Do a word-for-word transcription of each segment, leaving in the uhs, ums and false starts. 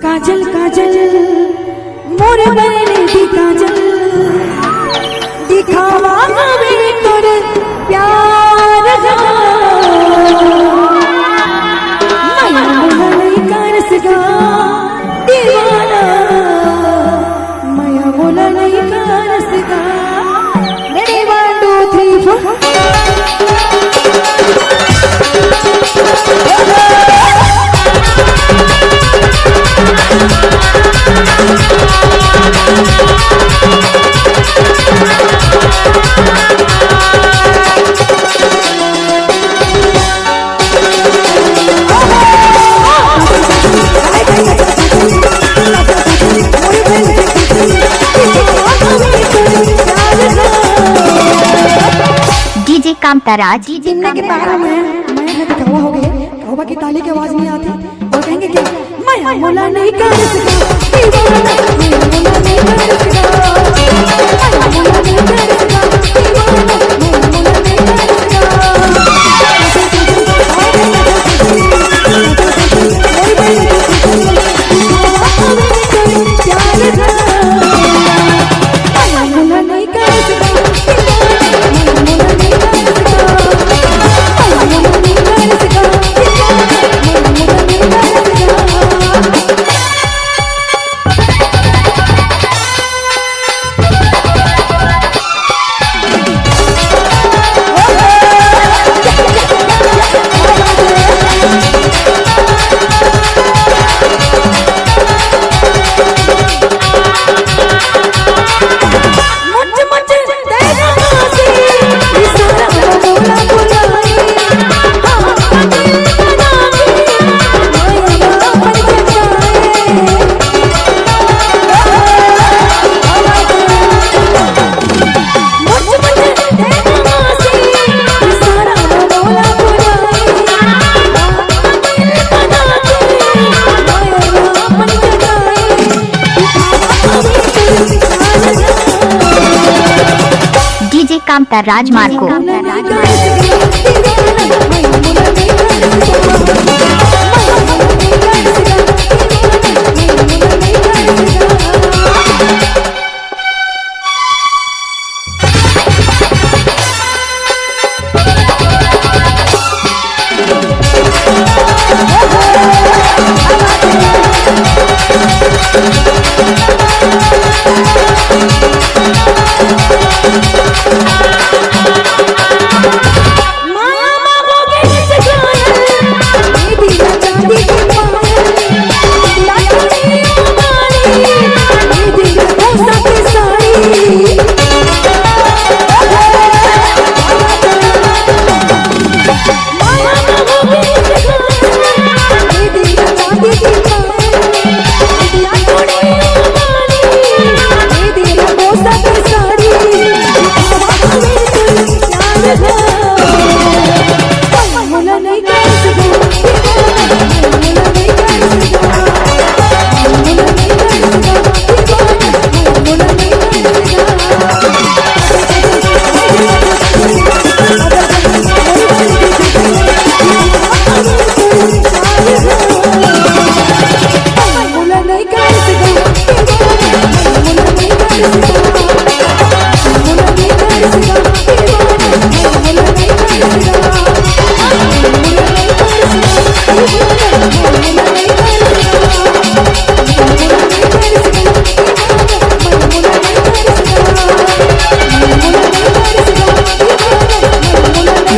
काजल काजल मोर बरने दी काजल, दिखावा हवे तोर प्यार हा। मया मोला नइ करस गा दीवाना, मया मोला नइ करस गा। Ready, one, two, three, four. DJ कामताराज, DJ जिनमें के तारा में, मैं है दिखावा हो गए, कहवा की ताली की आवाज नहीं आती, वो कहेंगे क्या? मया मोला नइ करस गा दीवाना, मया मोला नइ करस गा, मया मोला नइ करस गा दीवाना, मया मोला नइ करस गा। DJ कामताराज मार्को।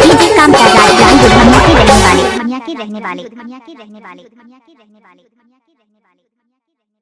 DJ कामताराज जान दुधनिया के रहने वाले, दुधनिया के रहने वाले, दुधनिया के रहने वाले।